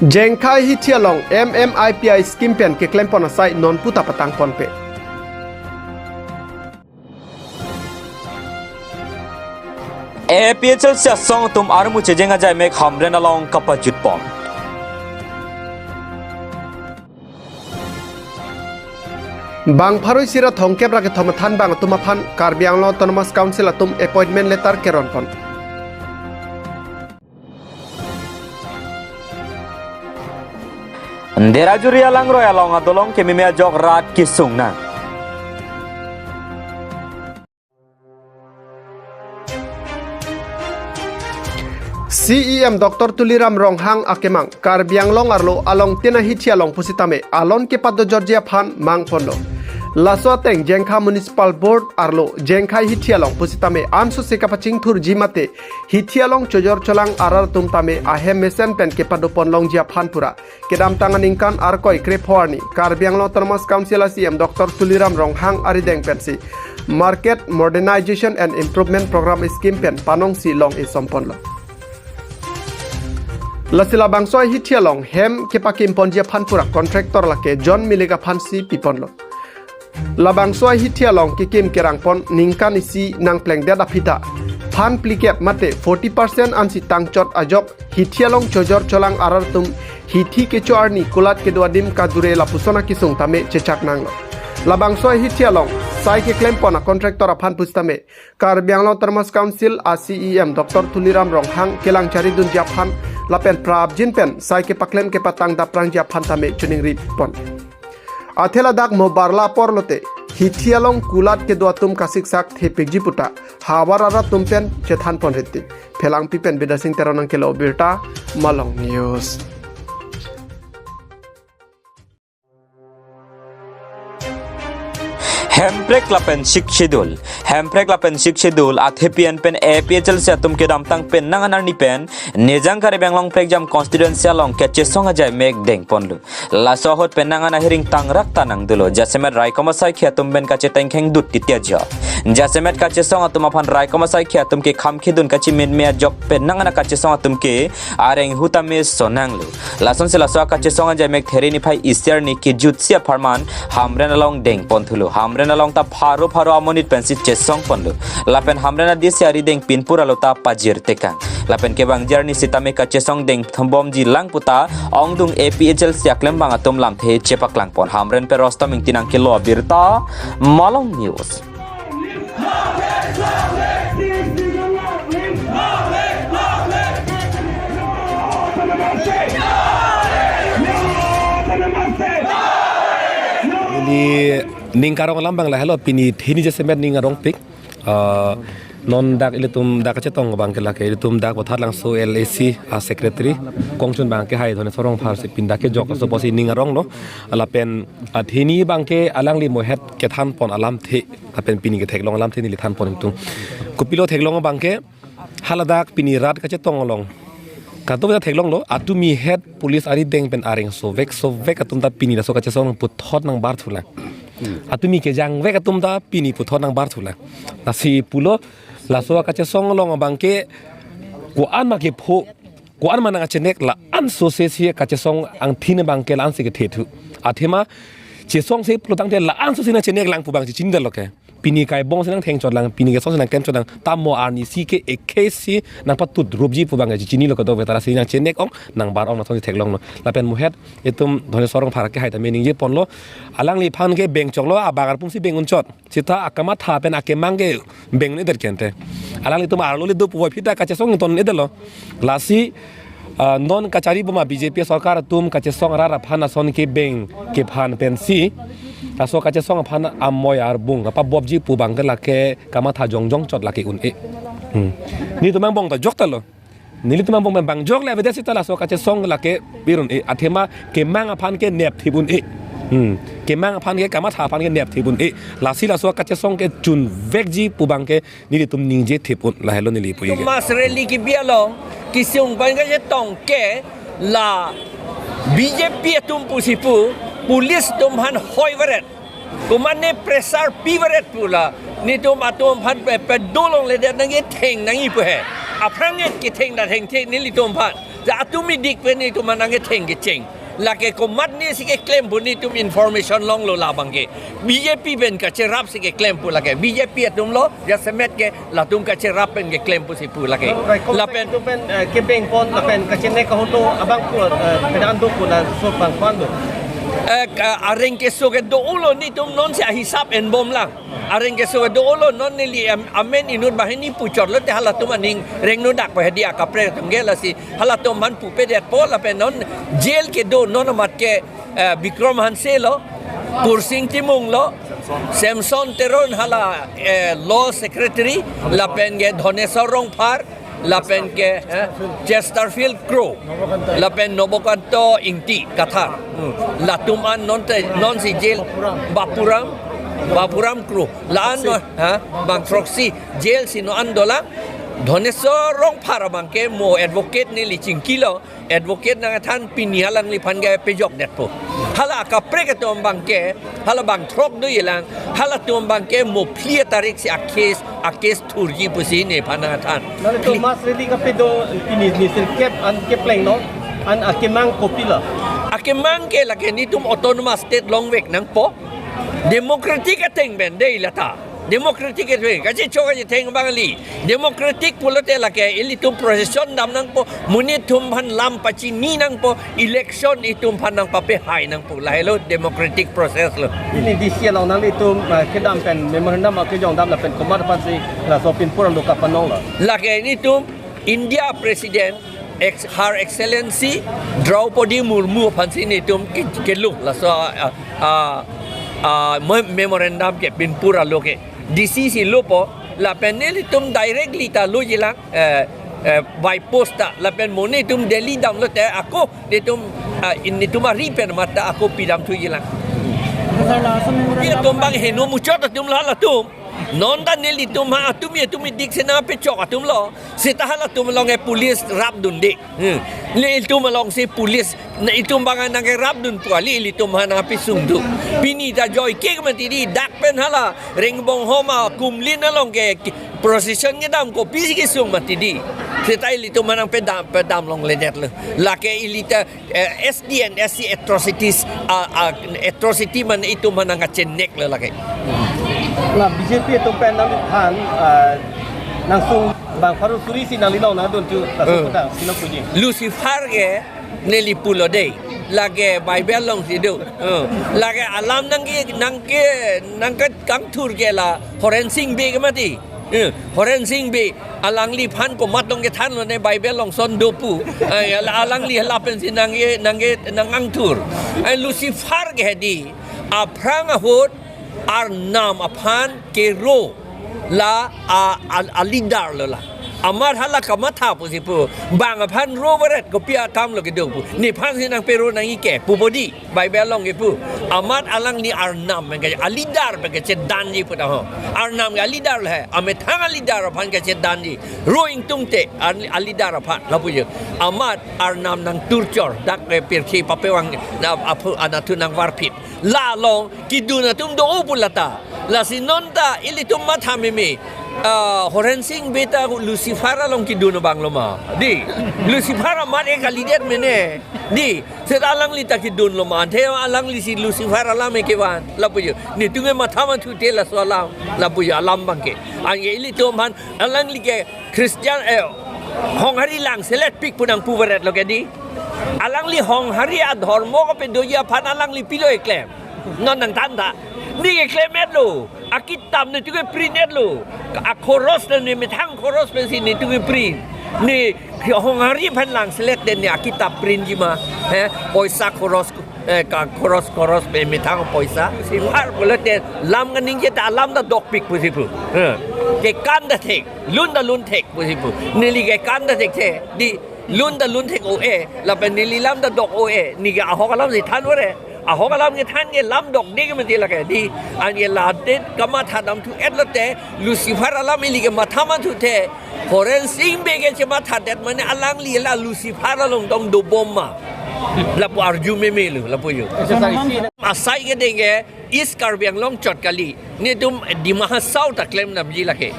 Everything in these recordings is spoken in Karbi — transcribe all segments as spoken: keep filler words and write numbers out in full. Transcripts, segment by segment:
Jengkhai hithi along M M I P I scheme pen keklem pon asai non puta patang ponpe. A P H L C asong atum armu chejeng ajai mek Hamren along kapajut pon. Bang pharo isi ra thomkep ra kethom athan bang atum aphan Karbi Anglong Autonomous Council atum appointment letter keron pon. Derajuri alangroi along adolong kememe ajok rat kesung nang. C E M Doctor Tuliram Ronghang akemang Karbi Anglong arlo along tina hithi along pusitame alon kepadojorji aphan mang ponlo. Laso ateng Jengkhai Municipal Board arlo Jengkhai hithi along pusitame anso se kapachingthurji mate hithi along chojor cholang arat atum tame ahem mesen pen kepado pon longji aphan pura kedamtang aningkan Arkoi krepho arni Karbi Anglong Autonomous Council a C E M Doctor Tuliram Ronghang arideng pensi Market Modernization and Improvement Program scheme pen panongsi long-e som ponlo. Lasi labangso ahithi along hem kepakim ponji aphan pura contractor lake John Milik aphansi pi ponlo. Labangso ahithi along kekim kerang pon ningkan isi nangplengdet aphi ta phan phlikep mate forty percent ansi tangchot ajok hithi along chojor cholang arat atum hithi kecho arni kulat kedo adim kadure lapuson akesung tame chechak nanglo. Labangso ahithi along sai keklem pon a contractor aphan pusitame Karbi Anglong Autonomous Council a C E M Doctor Tuliram Ronghang kelang charidunji aphan lapen prapjin pen sai kepaklem kepatang daprangji aphan tame choningri pon. Athe ladak mo barla apor lote hithi along kulat kedo atum kasiksak thepikji puta havar arat atum pen chethan pon riti. Phelangpi pen Bidya Sing Teron nangkelo birta, Malong News. Hemprek lapen Sixth Schedule. Hemprek lapen Sixth Schedule athepi an pen A P H L C atum kedamtang penang an arni pen Nijang Karbi Anglong Prekjam Constituency along kachesong ajai mek deng ponlo. Laso ahut penang an ahiring tangrak ta nangdolo. Jasemet raikom asaikhi atum pen kachetengkheng dut titi ajo. Jasemet kachesong atum aphan raikom asaikhi atum ke kham khedun kachimin me ajok penang an kachesong atum ke areng hu tame sonanglo. Lasonsi laso akachesong ajai mek There niphai isi arni kejutsi apharman Hamren along deng pon thulo. Hamren along ta pharo pharo amonit pensi chesong ponlo. Lapen Hamren adisi arideng pinpur alo ta pajir tekang. Lapen kevangji arni sitame kachesong deng thombomji lang puta ongdung A P H L C aklembang atum lamthe chepaklang pon. Hamren pen Rostom Ingti nangkelo abirta, Malong News. Ili ning karong alam abang lahelo, pini There ni jasemet ning arongpik. Ah, non dak ilitum dak kachetong abang ke lake ilitum dak Boithalangso L A C a secretary kongchun abang ke hai Dhoneswar Rongphar si pini dak kejok aso pusi ning aronglo. Lapen, ah, There ni abang ke alangli mohet kethan pon alamthe lapen pini ketheklong alamthe neli than pon ingtung. Kopilo theklong abang ke, haladak pini rat kachetong along kadokave theklonglo, atumi het police arideng pen areng sovek sovek atum ta pini laso kachesong puthot nangbar thulang. Atumi kejangvek atum ta pini puthot nangbar thulang. Lasi pulo laso kachesong along abang ke ko-an ma kepho, ko-an ma nangchenek, la-an sose si kachesong angthin abang ke la-an si kethe thu. Athema chesong si pulotangte la-an sose nangchenek lang pu abang chechinidetlo ke. Pini kaibong si nangtheng chot lang, pini kesong si nangklem chot lang, ta mo arni si ke ekhei si nangpatut rupji pu abang chechinilo, kadokave ta lasi nangchenek ong, nangbar ong, lason si theklonglo. Lapen mohet itum Dhoneswar Rongphar ke hai ta me ningje ponlo, alangliphan ke beng choklo, abang arpum si beng un chot. Seta akamatha pen akemang ke beng un-edet kente. Alanglitum arlo le do puvoiphit ta kachesong ton un-edetlo. Lasi, ah, non kachari boma B J P sorkar atum kachesong arat aphan ason kebeng kephan pensi laso kachesong aphan amoi arbung kapabopji pu abang ke lake kamatha jongjong chot lake un-e. Hmm. Nelitum angbong ta jokta lo. Nelitum angbong pen bang jok le avedet seta laso kachesong lake bir un-e. Athema kemang aphan ke nepthip un-e. Hmm. Kemang aphan ke, kamatha aphan ke nepthip un-e. Lasi laso kachesong ke chunvekji pu abang ke nelitum ningje thip un, lahelo neli puji ke. Mass rally kebi along kesung abang kachetong ke la B J P atum pusi pu, police atum aphan hoi veret. Komatne pressure pi veret pu la, nelitum atum aphan pe, pedo longledet nangketheng nangji pu he. Aphrang et ketheng ta thengthe nelitum aphan. Ja atum idik pen itum anang ketheng kecheng. Lake komatne si keklem pu netum information longlo labang ke. B J P pen kacherap si keklem pu lake. B J P atum lo, jasemet ke latum kacherap pen keklem pusi pu lake. Raikom lapen itu pen, eh, kebeng pon lapen kachenek kahoto abang pu, eh, pedang do pu laso bang pon do. Eh, ka-, areng keso ke do-olo netum non si ahisap enbom lang. Areng keso ke do-olo non neli am-, amen inut banghini puchot lote halatum aning rengno dak pa hedi akaprek atum ke lasi halatum aphan pupedet po lapen non jail kedo non amat ke, eh, Bikram Hanse lo, Kursing Timung lo, Samson Teron hala, eh, law secretary, lapen ke Dhoneswar Rongphar, lapen ke, eh, Chesterfield Kro, lapen Nobokanto Ingti Kathar. Hmm. Latum an non te, non si jail Bapuram, Bapuram Kro. La-an non, ha, bang throksi jail si non an dolang. Dhoneswar Rongphar abang ke mo advocate neli chingki lo. Advocate nangthan pini alangliphan ke pejokdetpo. Hala akaprek atum abang ke, hala bang throk do-i lang, halatum abang ke mo phli tarik si a-case, a-case thurji pusi nephan nangthan. Nangtum mass rally kapedo pini ni sirkep an kepleng no, an akemang kopilo? Akemang ke lake netum autonomous state longvek nangpo. Democratic ateng pen dei lata. Democratic ke theng, kachichok kachitheng abang kali. Democratic pulote lake ilitum procession dam nangpo, monit atum aphan lam pachini nangpo, election itum aphan nangpapehai nangpo. Lahelo democratic process lo. Pini D C along nanglitum, eh, kedam pen memorandum akejong dam lapen komat aphan si laso pinpur alo kapanong lo? Lake netum India President ex-, Her Excellency Draupadi Murmu aphan si netum ke-, kelung laso, ah, ah, ah, me-, memorandum ke pinpur alo ke. D C si lopo, lapen nelitum directly ta loji lang, eh, eh, by post ta, lapen mo netum Delhi damlote ako netum, ah, in netum ari pen mata ako pidam thuji lang. Sir, laso memorandum itum abang heno muchot atum lo halatum. Non ta nelitum ha atum atum idik sena pechok atum lo. Seta halatum along ke police rapdunde. Hmm. Nelitum along si police, na itum abang nangkerapdun pu kali, ilitum aphan nangpesung do. Pini ta joike mati dei, dak pen hala Ringbonghom akumlin along ke, ke procession kedam kopisi kesung mati dei. Seta ilitum aphan nangpedam, pedam longledetlo. Lake ili ta, eh, S T and S C atrocities, ah, ah, atrocity mane itum aphan nangkachenek lo lake. La B J P atum pen nangliphan, ah, nangsung bang pharo suri si nangli along nangdun thu, laso, eh, kota sino puji. Lucifer ke neli pulo dei. Lake Bible along si do. Eh. Lake alam nangke, nangke, nangkangthur ke la Horen Sing Bey ke mati. Eh, Horen Sing Bey alangliphan komat along kethan lo ne Bible along son do pu. Eh, ala-, alangli lapen si nangke, nangke, nangkangthur. Eh, Lucifer ke hedi. Aphrang ahut Arnam aphan kero la a, a, a leader lo la. Amat hala kamatha pusi pu. Bang aphan ro varet kopi akam lo kedo pu. Nephan si nangpero nangji ke pu bodi. Bible along kepu. Amat alangli Arnam pen ke a leader pen kechedanji pu ta ho. Arnam ke a leader lo he. Amethang a leader aphan kechedanji. Ro ingtungte a, a leader aphan lapu je. Amat Arnam nangturchor. Dak ke pirthe papewang na aphu anatthu nangvarphit. La along kedun atum do-o pu lata. Lasi non ta ilitum matha meme. Ah, Horen Sing Bey ta Lucifer along kedun abang lo ma. Dei. Lucifer amat ke kalidet mene. Dei. Seta alangli ta kedun lo ma. Ante alangli si Lucifer alam ke van. Lapu je. Netum ke matha manthu te laso alam. Lapu je alam abang ke. Anke ilitum aphan alangli ke Christian, eh, honghari langselet pik pu nangpu varet lo ke dei. Alangli honghari adhormo kapedoji aphan alangli pilo keklem. Non nangthan ta. Ne keklemdet lo. Akitap netum ke printdet lo. Akhoros ne methang khoros pensi netum ke print. Ne honghari aphan langselet te ne akitap printji ma. He, poisa khoros, eh, ka khoros khoros pen methang poisa. Si phar pulote lam kaningje ta alam ta dokpik pusi pu. He. Kekan ta thek, lun ta lun thek pusi pu. Neli kekan ta thekthe. Dei. Lun ta lun thek o-e, lapen neli lam ta dok o-e, ne ke ahok alam si than ore. Ahok alam kethan ke lam dokde ke mati lake dei. Anke ladet kamatha damthu-et lote, Lucifer alam ili ke matha manthu the, Horen Sing Bey ke chemathadet mane alangli la Lucifer along tong dobom ma. Lapu arju meme lo, lapu jo. Asai kedeng ke East Karbi Anglong chot kali. Netum Dima Hasao ta klem damji lake.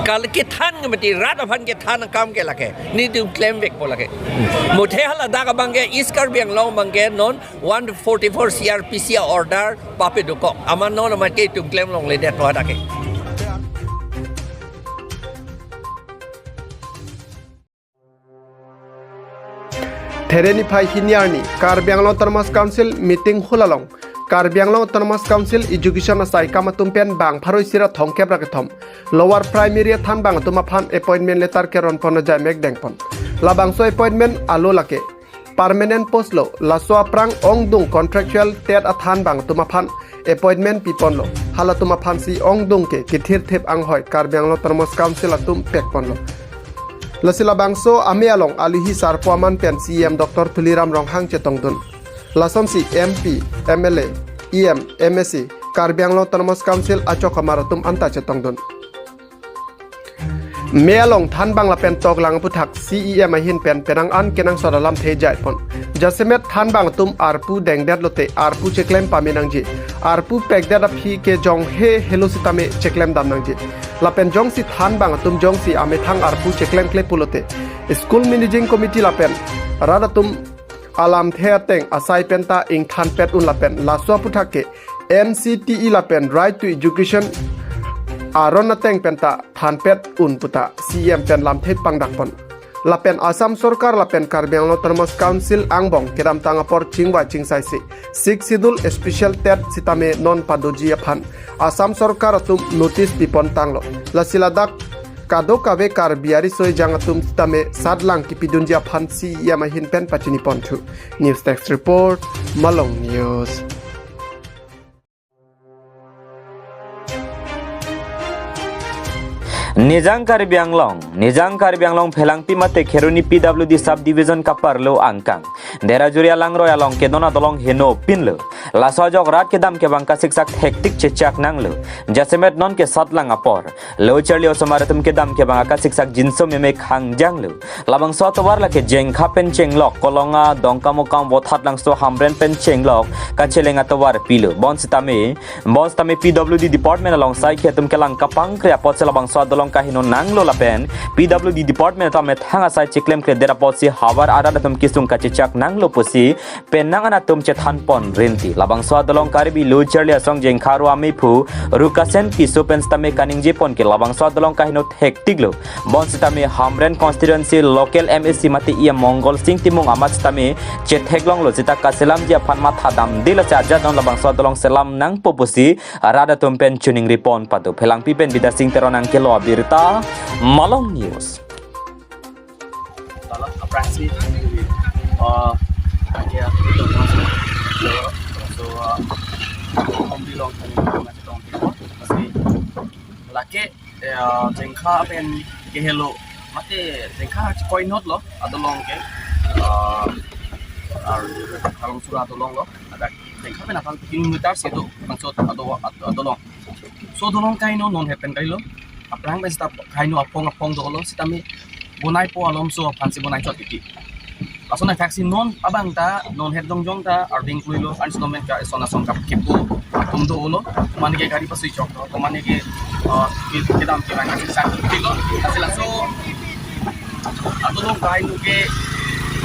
Kal kethan ke mati, rat aphan kethan akam ke lake. Netum klemvekpo lake. Muthe haladak abang ke East Karbi Anglong abang ke non one forty-four C R P C order pape dokok. Aman non amat ke itum klem longledetpo hadak ke. There niphai hini arni Karbi Anglong Autonomous Council meeting hall along Karbi Anglong Autonomous Council education asaikam atum pen bang pharo isi ra thomkep ra kethom lower primary athanbang atum aphan appointment letter keron pon ajai mek dengpon. Labangso appointment alo lake permanent post lo, laso aphrang ongdung contractual TET athanbang atum aphan appointment piponlo. Halatum aphansi ongdung ke kethirthip anghoi Karbi Anglong Autonomous Council atum pekponlo. Lasi labangso amei along aluhi sarpo aman pen C E M Doctor Tuliram Ronghang chetongdun. Lasonsi M P, M L A, E M, M A C, Karbi Anglong Autonomous Council achok amar atum anta chetongdun. Mei along thanbang lapen toklang aphuthak C E M ahin pen penang an kenangsot alamthe jaipon. Jasemet thanbang atum arpu dengdet lote arpu cheklem pame nangji. Arpu pekdet aphi ke jong he helo sitame cheklem dam nangji. Lapen jongsi thanbang atum jongsi amethang arpu cheklemkle pulote school managing committee lapen rat atum alamthe ateng asai penta ingthanpet un lapen laso aphuthak ke N C T E lapen Right to Education aron ateng penta thanpet un puta C E M pen lamthe pangdakpon. Lapen Assam Sorkar lapen Karbi Anglong Autonomous Council angbong kedamtang apor chingvai chingsaisi Sixth Schedule Special TET sitame non padoji aphan Assam Sorkar atum notice pipon tanglo. Lasi ladak kadokave Karbi ari soi jang atum sitame satlang kipidunji aphan C E M ahin pen pachiniponthu. News Desk Report, Malong News. Nijang Karbi Anglong, Nijang Karbi Anglong Phelangpi mate Kheroni P W D Subdivision kaparlo angkang Derajuri alangroi along kedon adolong heno pinlo. Laso ajok rat kedam kevang kasiksak hektik chechak nanglo. Jasemet non ke satlang apor lo charli osomar atum kedam kevang akasiksak jinso meme khangjanglo. Labangso atovar lake Jengkha pen chenglok, Kolonga, Dongkamukam, Vothatlangso, Hamren pen chenglok kacheleng atovar pilo. Bonsitame, bonsitame P W D department along sai ke atum kelang kapangkre apotsi labangso adolong kaheno nanglo lapen P W D department atum amethang asai cheklemkledet apotsi havar arat atum kesung kachechak nanglo pusi penang an atum chethanpon rinti. Labangso adolong Karbi lo charli asong Jengkha aro amephu Rukasen Tisso pen sitame kaningjepon ke labangso adolong kaheno hektiklo. Bonsitame Hamren constituency local M A C mate E M Mongol Sing Timung amat sitame chetheklonglo sita kaselamji aphan mathadamde lasi ajat non labangso adolong selam nangpo pusi rat atum pen chiningripon pado. Phelangpi pen Bidya Sing Teron angkelo abirta, Malong News. Salah aphrangsi, eh, aja itu masuk ke, so, eh, home belong kami masih tong masih lake, eh, Jengkha pen kehelo mate Jengkha koinot lo adolong ke, eh, ar Kalong Sura adolong lo, ada Jengkha pen aphan kilometer situ maksud ado adolong. So adolong kaino non hepen kailo. Aphrang pen sita kaino aphong aphong dolo sitame bonaipo alomso aphansi bonai chot titi. Lason athaksi non abang ta non het jongjong ta arding kluilo an sinomen ka eson ason kap kepo atum dolo. Mane ke gari pasui chok to, mane ke, eh, ke kedam kevang kasiksak tilo. Lasi laso adolong kaino ke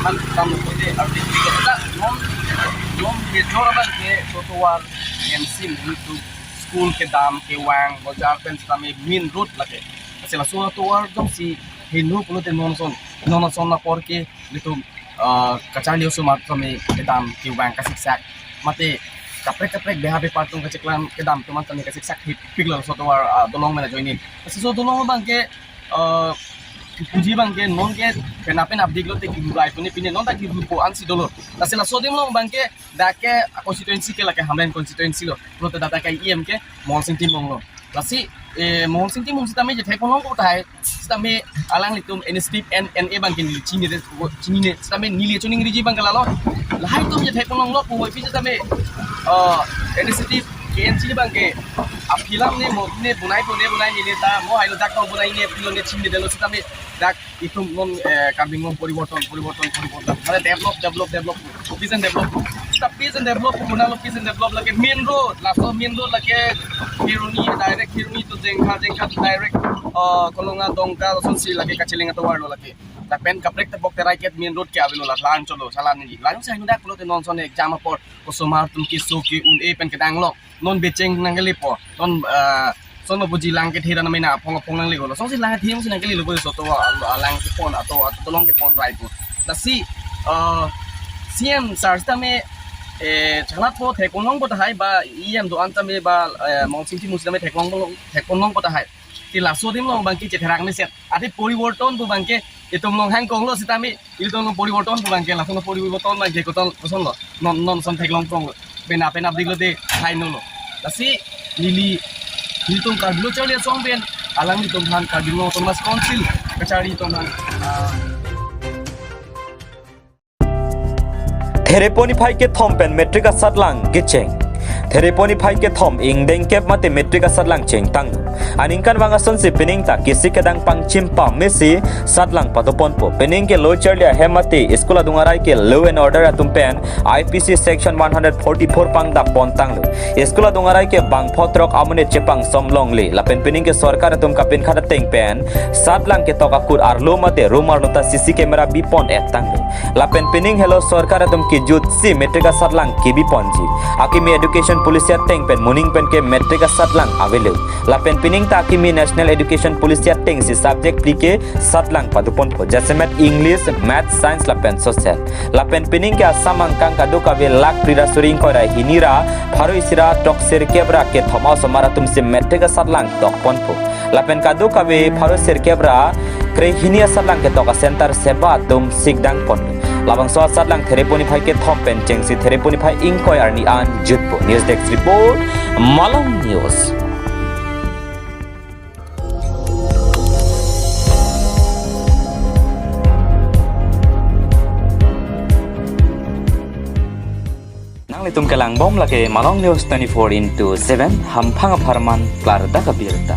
han tam kote arding kluilo ta non non major abang ke trotoar M C itu school kedam kevang bojar pen sitame main road lake. Lasi laso atovar jongsi heno pulote non ason, non ason apor ke nelitum, eh, kacharli osomar tame kedam kevang kasiksak mate kaprek kaprek beha bepar atum kacheklam kedam atum tame kasiksak hepiklo laso atovar, ah, adolong mena joining. Lasi laso adolong abang ke, eh, puji abang ke non ke pena pen abdik lote kihurai pune pine non ta kihupo ansi dolo. Lasi laso adim along abang ke dak ke constituency ke lake Hamren constituency lo. Pulote dak ke E M ke Mohol Sing Timung lo. Lasi, eh, Mohol Sing Timung sitame je thek ponlong ko tai. Sitame alanglitum initiative N N A abang ke neli chinine, chinine. Sitame neli chiningriji abang ke lalo. Lahai atum je thek ponlonglo puvoipi sitame, eh, initiative K N C abang ke aphilang ne mo ne bonai po ne bonai nile ta mo hailo dak tong bonai ne aphi lo ne chimnedetlo sitame dak itum non, eh, Karbi Anglong poriborton, poriborton, poriborton. Mane develop, develop, develop. Peace and develop. Sita peace and develop, bonalo peace and develop lake main road. Laso main road lake Kheroni, direct Kheroni to Jengkha, Jengkha to direct, uh, Kolonga, Dongka, lasonsi lake kachelang atovar lo lake. Lapen kaprek tebok terai ket main road ke avelo la, lan cholo, salan ni. Lan sai nu dak pulote non son exam apor, osomar atum keso ke-un-e pen kedang lo. Non becheng nangkelepo. Non, ah, sono buji lang kethe dan mena phong phong nanglelo. Songsi lang kethe si nangkelelo po soto, ah, lang kepon ato, ato tolong kepon rai po. Lasi, ah, C M sir sitame, eh, chalat po theklong po tahai ba E M do-an tame ba, eh, Monsing Timung sitame theklong po, theklong po tahai. Ti laso adim along abangke chetherak meset. Ati poriborton pu abangke itum along hangkong lo sitame, itum along poriborton pu abangke, laso poriborton abangke koton koson lo. Non, non son theklong tong lo. Penap penap diklo de hai no lo. Lasi neli, nelitum Karbi Lo Charli Asong pen, alanglitum aphan Karbi Anglong Autonomous Council kacharli atum aphan, ah, Therepo niphai kethom pen matric asatlang kecheng. Therepo niphai kethom ingdeng kep mate matric asatlang chengtang. Aningkanvang asonsi pining ta kisik kedang pangchim pamesi satlang padoponpo. Pining ke Lo Charli ahem mate school adung arai ke law and order atum pen I P C section one hundred forty-four pangdap pontanglo. School adung arai ke bangpho throk amonit chepangsomlongle. Lapen pining ke sorkar atum kapinkhat ateng pen satlang ketok akut arlo mate room arlo ta C C camera bipon-et tanglo. Lapen pining helo sorkar atum kejutsi matric asatlang kebiponji. Akimi education policy ateng pen moning pen ke matric asatlang avelo. Lapen pining ta akimi National Education Policy atengsi subject phli ke satlang padoponpo. Jasemet English, Math, Science lapen Social. Lapen pining ke Assam angkang kadokave lakh phli ra suri ingkoi ra hini ra pharo isi ra throksirkep ra kethom a-osomar atumsi matric asatlang tokponpo. Lapen kadokave pharo sirkep ra krehini asatlang ketok a-center seba atum sikdangpon. Labangso asatlang therepo niphai kethom pen chengsi therepo niphai ingkoi arni an jutpo. News Desk Report, Malong News. Nanglitum kelangbom lake Malong News twenty-four into seven, hamphang apharman klardak abirta.